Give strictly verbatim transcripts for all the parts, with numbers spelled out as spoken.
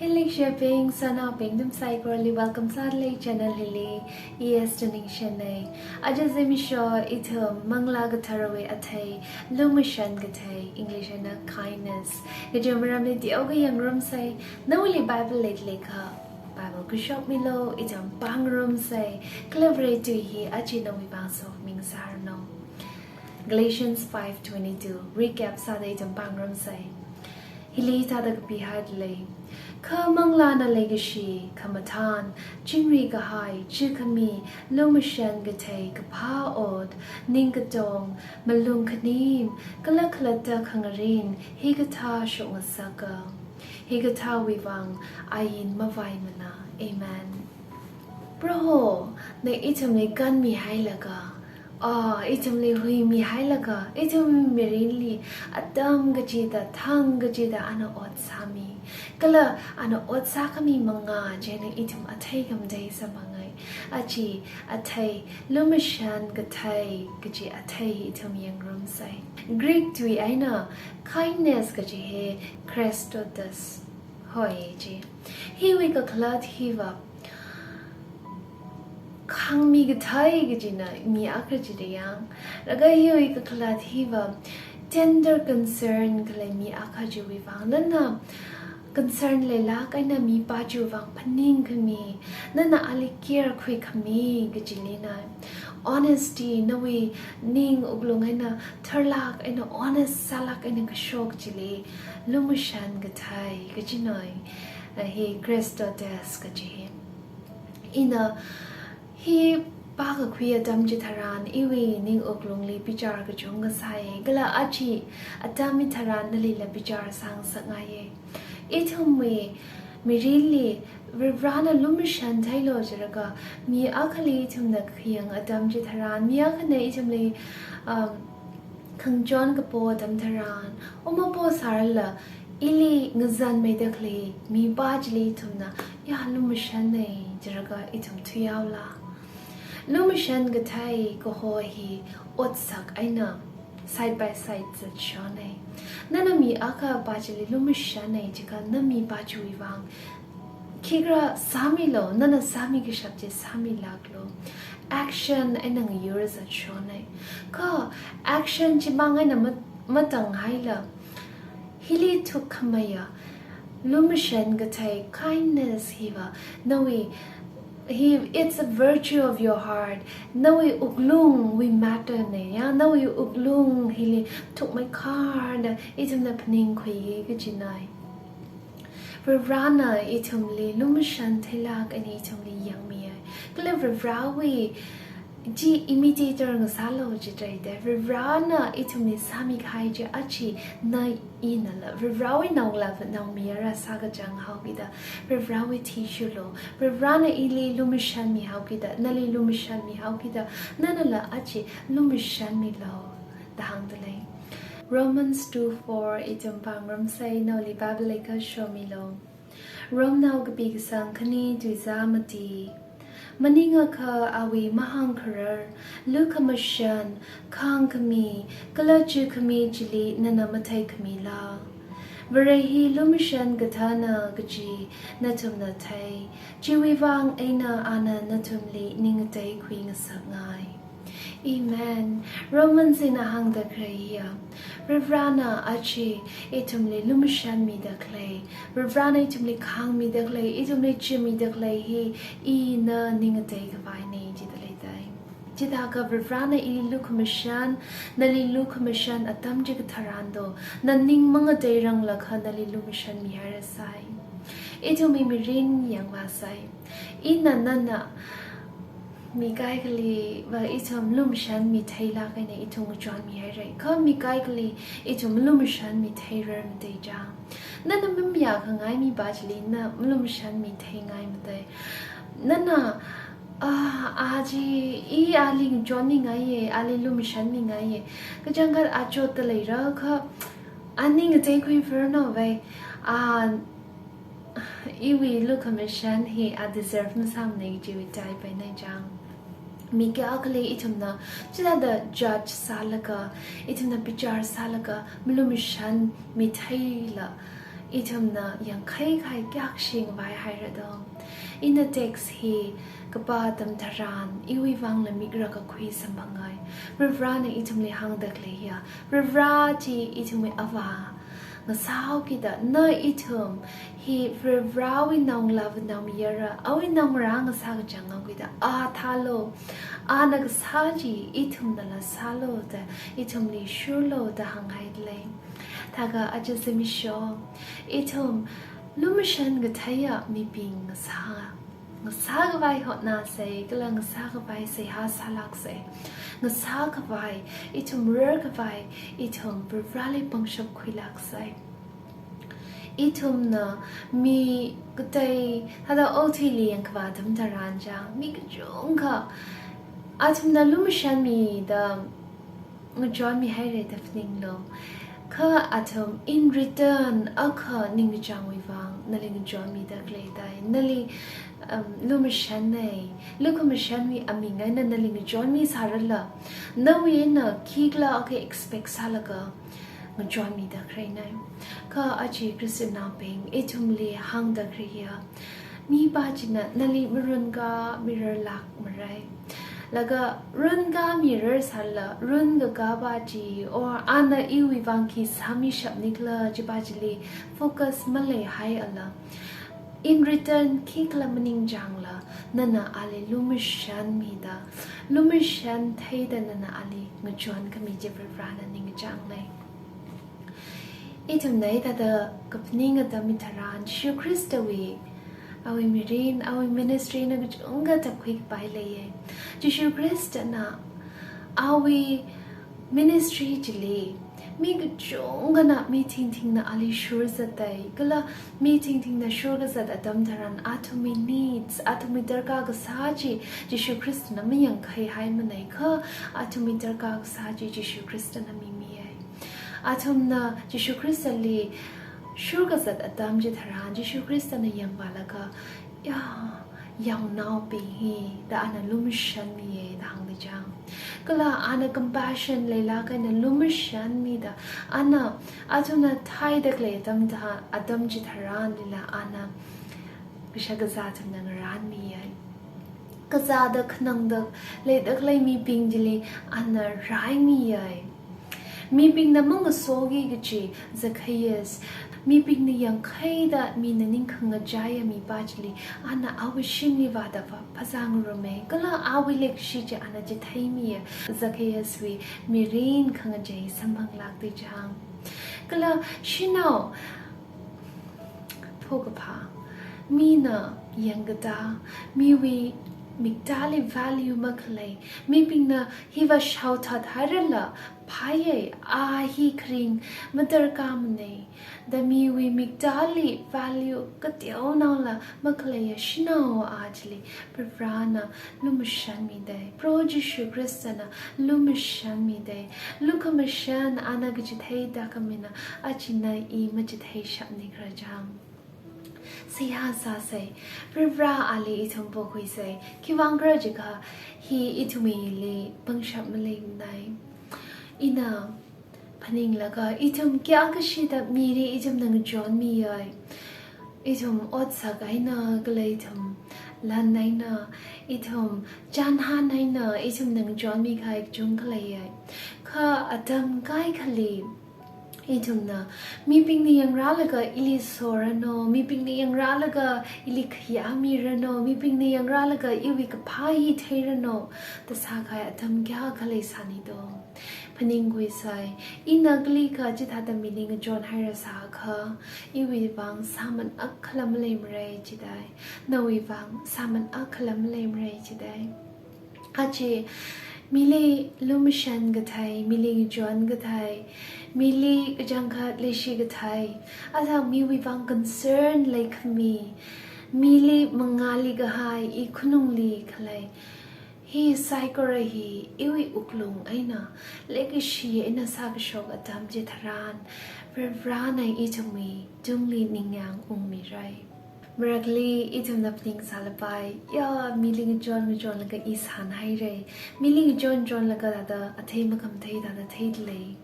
Leikashibing, sanaobing, nathum saikorali welcome sādalei channel hili. I Esther Ningshen nei. Aja zimiksho ithum Manglā Katharawui athei, lumashan kathei, English eina kindness, kaji maramli teokha yangrumsei. Nawuili Bible leilakha Bible khuishokmilu, ithum pāngarumsei. Kala Vare tui hi aja nawui vang sokhami ngasāranu. Galatians five twenty-two, recap sāda ithum pāngarumsei. Hili hithāda kapihaidalei. Kha manglāna leikashi, khamathān, chingri kahai, chukhami, lumashan kathei, kaphā ot, ningkatong, malung khanim, kala khalatta khangarin, hikathā shokngasaka. Hikathāwui vang ain mavaimana. Amen. Prohona ithumli kanmihailaga, ah, ithumli huimihailaga, ithum mirinli atam kachida, thang kachida ana ot sāmi. Kala ana ot sākhami manga chieina ithum athei khamatei samphanga. Aja athei, lumashan kathei kaji athei ithum yangrumsei. Greek tui eina kindness kaji hi Chrestotes hoi ji. Hiwui kakhalat hiva khangmi kathei kajina mi akha chida yang. Laga hiwui kakhalat hiva tender concern khalei mi akha chiwui vang. Nana concern leilāk eina mipā chiwui vang phaningkhami, nana ali care khuikhami kajilina. Honesty, nawui ning wuklung eina tharlāk eina honest sālāk eina kashok chili lumashan kathei kajinei. Hi Chrestotes kaji hi. Ina hi pākakhui atam chitharan iwui ning wuklungli bichar kachungkha sāya. Kala aja atam hitharan nalila bichar sāngasakngaiya. Ithumwui mirinli Varivarana lumashan theilu jilaga, mi akhali ithumna khayang atam chitharan, mi akhana ithumli, um, khangachon kapo atam tharan, o mapo sārala, ili ngazanmeida khalei mipā chili ithumna, ya lumashan nei jilaga ithum thuihaola. Lumashan kathei kaho hi otsak eina side by side zatshonei. Nana mi akhapā chili lumashan nei jiakha na mipā chiwui vang khikha sāmilu, nana sāmi kashap chi sāmilāklu. Action eina ngayur zatshonei. Kha action chimang eina mat-, matanghaila, hili thukkhameiya lumashan kathei, kindness hiva, nawui, hi, it's a virtue of your heart. Nawui wuklungwui matter nei, ya, nawui wuklung hili thukmeikharda ithumna phaningkhui kajinei. Varivarana ithumli lumashan theilāk eina ithumli yangmiya. Kala Varivarawui chi imitator ngasālu jitharan, Varivarana ithumli sāmikahai chi aja na inala, Varivarawui naongalāva naomayara sākachang haokida, Varivarawui thi shurlu. Varivarana ili lumashanmi haokida, nali lumashanmi haokida, nanala aja lumashanmilu da hāngdalei. Romans two four ithum pāngarumsei, nawuili Bible leikha shomilu. Romnao kapi kasang khani tuizā mati. Maningakha awui mahāngkharar, lukhamashan, khāngkhami, kala chukhami chili nana matheikhamila. Vare hi lumashan kathāna kaji nathumna thei, chiwui vang eina ana nathumli ning ngateikhui ngasakngai. Amen. Romans ina hāngda khalei hiya, Varivarana aja ithumli lumashanmida khalei, Varivarana ithumli khāngmida khalei, ithumli chummida khalei hi ina ning ngateikhavai nei jidalei dai. Chithākha Varivarana ili lukhamashan, nali lukhamashan atam chikatharan do, na ning mangateiranglakha nali lumashanmihairasai. Ithumwui mirin yangvāsei. Ina nana mi kaikhaliva ithum lumashanmi theilāk eina ithum ngachonmihairai. Kha mi kaikhali ithum lumashanmi theirar matei chang. Nana mamayākhangai mipā chili na lumashanmi theingai matei. Nana, ah, a chi, i ali ngachonningaiya, ali lumashanmingaiya. Kachangkhat a chotda leira kha, a ning ngateikhuifaranu vai. A, iwui lukhamashan hi a deserve masāmanei chiwui type einei chang. Mi kayākhali ithumna chithāda judge sālaga, ithumna bichar sālaga, malumashanmi theila, Ithumna yangkhai kahai kayākha shingvai haira do. Ina text hi kapā atam tharan iwui vangla mikra kakhui samphangai. Varivarana ithumli hāngda khalei hiya, Varivara chi ithumwui Avā ngasāhaokida, na ithum hi Varivarawui naongalāva naomayara, awui naongarā ngasā kachang haokida, A thālu, Ana kasā chi ithumnala sālu da, ithumli shurlu da hānghaida lei. Thākha aja zimiksho ithum lumashan katheiya mibing ngasā, ngasākhavai hotnāsei, kala ngasākhavai seihā sālāksei. Ngasākhavai, ithum rarkhavai, ithum Varivarali pangshap khuilāksei. Ithumna mi katei, thāda okathuili yangkhavā atam tharan chang, mi kachungkha athumna lumashanmida ngachonmi haira da phaninglu. Kha athum in return akha ningkachāngwui vang nali ngachonmida khalei dai. Nali, um, lumashanei, lukhamashanwui aming eina nali ngachonmi sārala, nawui eina khikhala akha expect sālaga ngachonmida khaleinei. Kha aja Christian naobing, ithumli hāngda khalei hiya, mipā china nali marunkāmirarlākmarei. Laga runkāmirar sālala, runkakāpā chi, or ana iwui vang khi sāmishapnikhala chipā chili focus maleihaiala, in return khikhala maningchāngla, nana ali lumashanmida, lumashan theida nana ali ngachonkhami chi Varivarana ningkachānglei. Ithumna hithāda kaphaning atam hitharan, Jishu Khristawui, awui mirin, awui ministry na kachungkha tapkhui kapai leiya. Jishu Khristana awui ministry chili mi kachungkhana, mi thingthingna ali shurzatai, kala mi thingthingna shurkazat atam tharan athumwui needs, athumwui darkar kasā chi Jishu Khristana mayangkhai haimanei, kha athumwui darkar kasā chi Jishu Khristana mimiyei. Athumna Jishu Khristali shurkazat atam chitharan, Jishu Khristana yangvālaga, ya, yaonaobing hi da ana lumashanmiya da hāngda chang. Kala ana compassion leilāk eina lumashanmida, ana athumna thaida khalei atam tha-, atam chitharanlila ana kashak kazā athumna ngaranmiya. Kazāda khanangda leida khalei mibing chili ana raimiya. Mibingna mangasoki kachi Zacchaeus, mibingna yangkhaida mina ning khangachaiya mipā chili, ana awui shimli vāda phā-, phazā ngarumei, kala awui leikashi chi ana chitheimiya. Zacchaeus wui mirin khangachei samphanglākda chang. Kala shanao phokaphā, mina yangkatā, miwui miktāli value makhalei, mibingna hiva shaothat hairala, phāya, a hi kharing madarkarmanei da miwui miktāli value kateonaola makhaleiya shanao a chili, Varivarana lumashanmidei, Proho Jishu Khristana lumashanmidei. Lukhamashan ana kachithei thākhamina, aja na i machitheishapnikhala chang. Seihā sāsei, Varivara ali ithum pokhuisei, khiwuivang khala jiakha hi ithumwuili pangshap maleimanei. Ina phaninglaga, ithum kayākha shida mili ithumna ngachonmiya. Ithum otsak eina, kala ithum lan eina, ithum chānhan eina, ithumna ngachonmi kahai kachungkha leiya. Kha atam kaikhali ithumna, mibingna yangrālaga ili soranu, mibingna yangrālaga ili khayāmiranu, mibingna yangrālaga iwui kaphā hi theiranu da sākahai atam kayākha leisāni do. Phaningkhuisei, ina kalikha chithāda mili ngachon hairasākha, iwui vang sāman akhala maleimarei jidei, nawui vang sāman akhala maleimarei jidei. Aja mili lumashan kathei, mili ngachon kathei, mili kachangkhat leishi kathei, athang miwui vang concern leikhami, mili mangāli kahai, i khanungli khalei, hi saikora hi iwui wuklung eina, leikashi eina sākashok atam chitharan, Varivarana ithumwui tungli ningyāng ungmirei. Marakli ithumna phaningsālapai, ya, mili ngachon ngachonlaga i sānhairei, mili ngachon chonlaga thāda athei makhamathei thāda theida lei.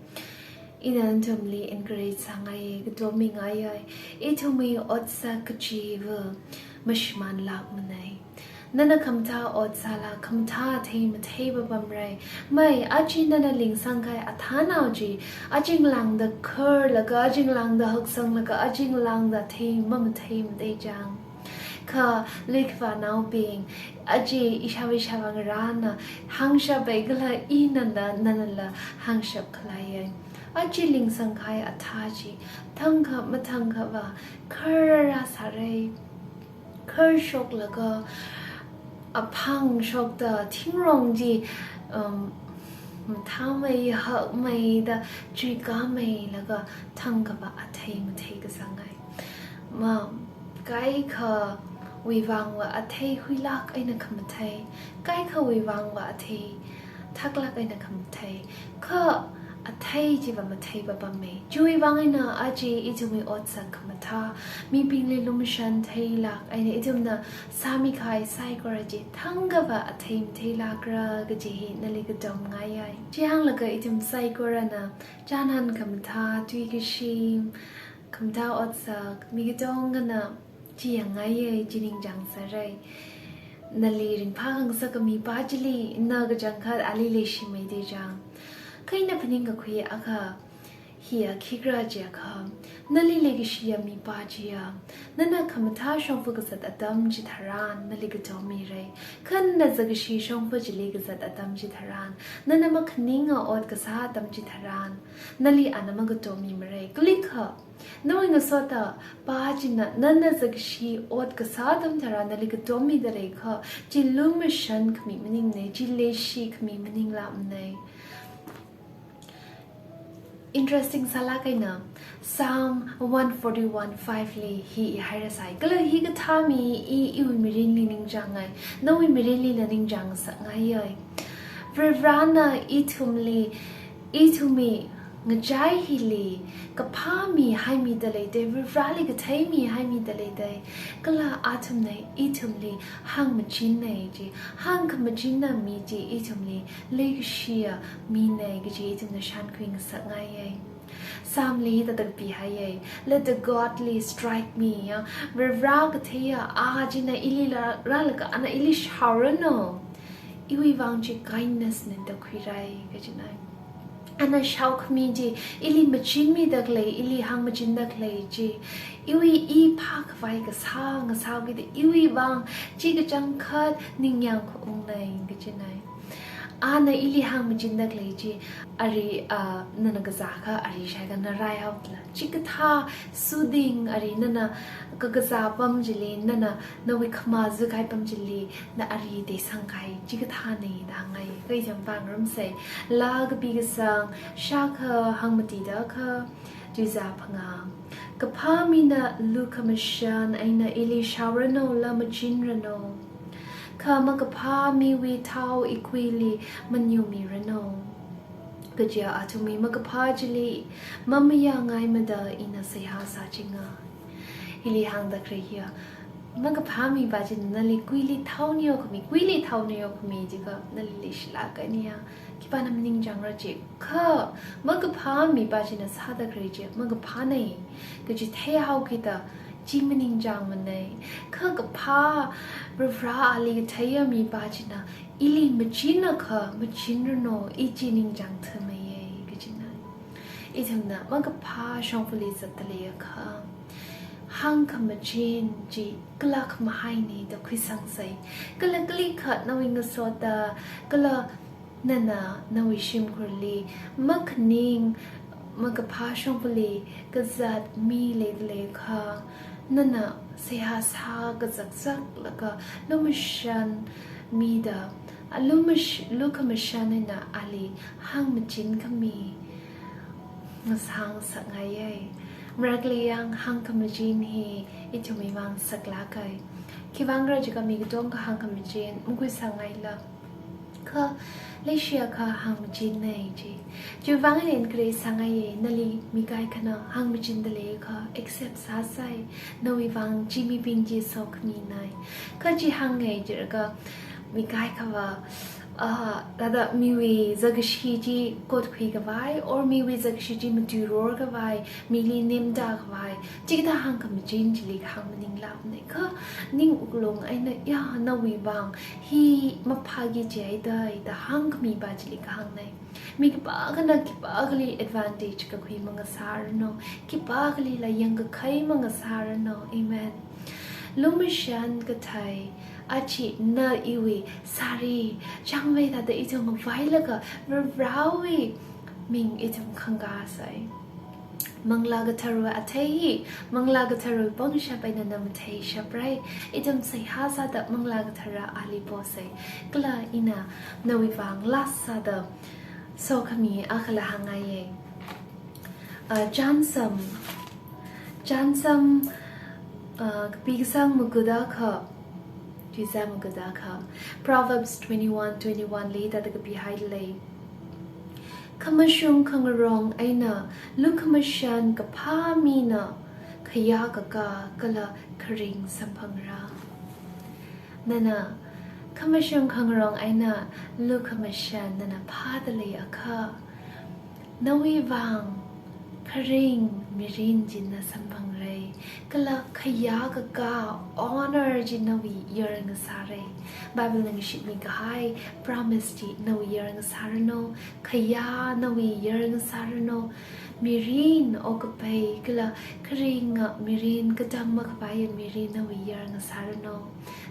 Ina nathumli encourage sāngaiya, katomingaiya. Ithumwui otsak kachiva mashimānlākmanei. Nana khamathā ot sāla, khamathā athei mathei papamrei. Mai, aja nana lingsangkahai athānao chi, aja ngalāngda kharlaga, aja ngalāngda haksanglaga, aja ngalāngda athei mamathei mathei chang. Kha, luikhavānaobing, aja ishāvā ishāvā ngarāna hāngshappai kala ina nanala hāngshap khaleiya. Aja lingsangkahai athā chi, thangkha mathangkhava, kharrā sārei. Kharshoklaga, aphang shokta, thingrong chi, um, mathāmei, hakmeida, chuikāmeilaga, thangkhava athei mathei kasāngai. Ma, kaikhawui vangva athei huilāk eina khamathei, kaikhawui vangva athei thaklāk eina khamathei, kha athei chiva mathei papamei. Chiwui vang eina aja ithumwui otsak khamathā, mibingli lumashan theilāk eina ithumna sāmikahai saikora chi thangkhava athei matheilākra kaji hi nali katomngaiyai. Chihānglaga ithum saikorana chānhān khamathā, tui kashi, khamathā otsak, mi katongana chi yangngaiya, chi ningchāng sārei. Nali ringphākhangasak mipā chili, na kachangkhat ali leishimeida chang. Kha ina phaningkakhui akha hiya khikhala jiakha, nali leikashiya mipā chiya, nana khamathā shongfa kazat atam chitharan nali katommirei. Kha nana zakkashi shongfa chili kazat atam chitharan, nana makhaninga ot kasā atam chitharan, nali ana makatommimarei. Kalikha, nawui ngasotpā china nana zakkashi ot kasā atam tharan nali katommida leikha, chi lumashan khami maningnei, chi leishi khami maninglākmanei. Interesting sālāk eina, Psalm one forty-one five li hi ihairasai. Kala hikathā mi i, iwui mirinli ningchāngngai, nawui mirinlila ningchāngasakngaiyai. Varivarana ithumli, ithumwui ngachai hili kaphā mihaimida leidei, Varivarali kathei mihaimida leidei. Kala athumna ithumli hāngmachinnei chi, hāngkhamachinna mi chi ithumli leikashiya minei kaji ithumna shānkhuingasakngaiyai. Psalm li hithāda kapihaiya, "Let the godly strike me," ya. Varivara katheiya a china ili rā-, rālaga ana ili shaoranu. Iwui vang chi kindness na da khuirai kajinai. Ana shaokhami chi, ili machinmida khalei, ili hāngmachinda khalei chi, iwui i phākhavai kasā ngasāhaokida, iwui vang chi kachangkhat ningyāng khaungnei kajinai. Ana ili hāngmachinda khalei chi, ari, ah, nana kazākha, ari shaikha na raihaokhala. Chikathā soothing, ari nana kakazā apam chili, nana nawui khamā zukahai apam chili, na ari teisangkahai, chikathānei da hāngngai. Kha ithum pāngarumsei. Laa kapi kasang, shākha hangmati da kha, tuizā phangā. Kaphā mina lukhamashan eina ili shaoranu, laa machinranu. Kha makaphā miwui thao ikuili manuimiranu. Kaja athumwui makaphā chili mamayāngaimada ina seihā sāchinga. Hili hāngda khalei hiya, makaphā mipā china nali kuili thao neo khami, kuili thao neo khami jiakha nali leishilākka niya, khipāna maningchāngra chi. Kha makaphā mipā china sāda khalei chi makaphānei kaji theihaokida chi maningchāngmanei. Kha kaphā Varivarali katheiya mipā china ili machinakha machinranu, i chi ningchāngthuimeiya kajinai. Ithumna makaphā shongfali zatda leiakha, hāngkhamachin chi kala khamahainei da khuisangsei. Kala kalikha nawui ngasotda, kala nana nawui shimkhurli makhaning makaphā shongfali kazat mi leida leiakha, nana seihā sā kazakzaklaga lumashan mida, a lumash-, lukhamashan eina ali hāngmachin khami ngasāngasakngaiya. Marakli yang hāngkhamachin hi ithumwui vang saklākai. Khiwuivang khala jiakha mi katongkha hāngkhamachin makhuisāngaila. Kha leishiakha hāngmachinnei chi. Chiwuivang eina encourage sāngaiya, nali mi kaikhana hāngmachinda leiakha accept sāsai. Nawui vang chi mibing chi sokhaminei. Kha chi hāngngai jiakha mi kaikhava, Ah, thāda miwui zakkashi chi kotkhui khavai, or miwui zakkashi chi matuiror khavai, mili nemda khavai, chikathā hāngkhamachin chili kahāng maninglāknei. Kha ning wuklung eina, ya, nawui vang hi maphāki jihaida, da hāngkhami pa chili kahāngnei. Mi khipākhana khipākhali advantage kakhui mangasāranu, khipākhalila yangkakhai mangasāranu. Amen. Lumashan kathei, achi na iwui sari, chāngmei thāda ithum vailaga, Varivarāwui ming ithum khangkāsei. Manglā Katharawui athei hi, Manglā Katharawui pangshap eina na matheishaprai. Ithum seihā sāda Manglā Kathara ali posei. Kala ina nawui vang last sāda sokhami akhala hāngngaiye. Uh, Chānsam, Chānsam, uh, kapi kasang maguda kha, tuizā maguda kha, Proverbs twenty-one twenty-one li thāda kapihailei. Khamashung khangarong eina lukhamashan kaphā mina khayā kakā kala kharing samphangra. Nana khamashung khangarong eina lukhamashan nana phāda leiakha, nawui vang kharing mirin chi na samphangrei, kala khayā kakā honor chi nawui yor ngasārei. Bible na ngashitmi kahai promise chi nawui yor ngasāranu, khayā nawui yor ngasāranu, mirin okapei kala kharinga mirin, katang makhavaiya mirin nawui yor ngasāranu.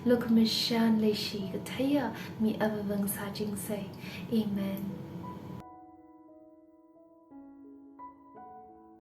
Lukhamashan leishi katheiya mi avāva̱ ngasāchingsei. Amen.